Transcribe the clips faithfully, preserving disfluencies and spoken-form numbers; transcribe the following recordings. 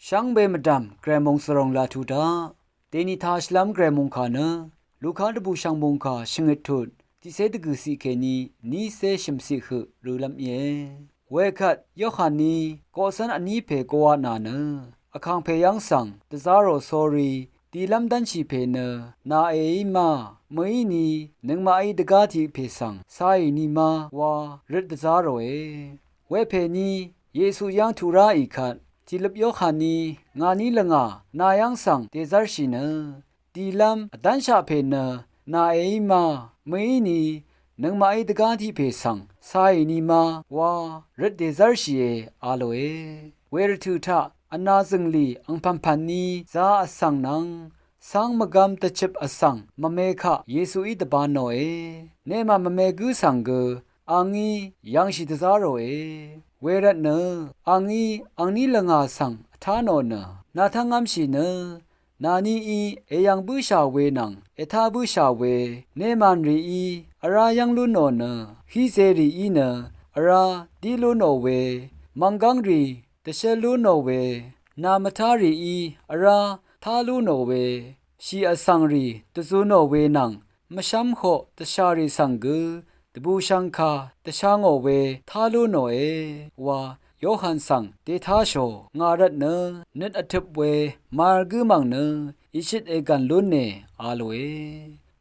Shvngbe mvdv̀m gvray mòngsvròng laq tuq daq. Dèni tashìlv́m gvray mòngkà nø Luka dvbùshv̀ng mòngkà shvngøt tut tiqcé dvgø̀ciq kèní nícé shø̀mciq høq rølv́m íe. Wekvt Yohaní koqcv́n vní pè koqaq nà nø vkàngpè yv́ng svng dvzá rò sórí dilv́m dv́nshì pè nø nà èí ma, mø̀íni nøngmaqí dvgá tiq pè svng cāì ni ma wa røt dvzá ròe. Wepèní Yesu yv́ng tuq ráì kvt tìløp Yohaní ngàní lvngà nà yv́ng svng dèzv́rshì nø dilv́m vdv́nshaq pè nø nà èí ma, mø̀íni nøngmaqí dvgá tiq pè svng cāì ni ma wa røt dèzv́rshìe a lòe. Wervtø̀ taq vnā zø̀nglì angpv̀npv̀n ní zā vsvng nvng cáng mvgvm dvchøp vsvng mvme kaq Yesuí dvbā nòe. Nemàn mvme gǿ svng gø angí yv̀ngshì dvzá ròe. Wervtnø angí angní lvngà svng vtá nò nø nà tv́ngv́mshì nø nàníí èyv̀ng bǿshà we nvng ètá bǿshà we nemàn rìí vrá yv́ng lú nò nø híze rìí nø vrá dí lú nò we mv̀nggv́ng rì dvshǿl lú nò we nà mvtá rìí vrá tá lú nò we shì vsvng rì dvzu nò we nvng mvshv́m hoq dvshà rì svng gø dvbùshvngkà dvsha ngò we tá lú nòe wa Yohan svng dètáshò ngà rvtnø nøt vtøp we màvl gǿ mv̀ng nø ìshøt ègv̀n lúne a lòe.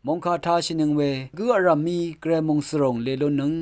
Mòngkà tāshìnøng we gǿ vrv̀m mí gvray mòngsvròng le lúnnøng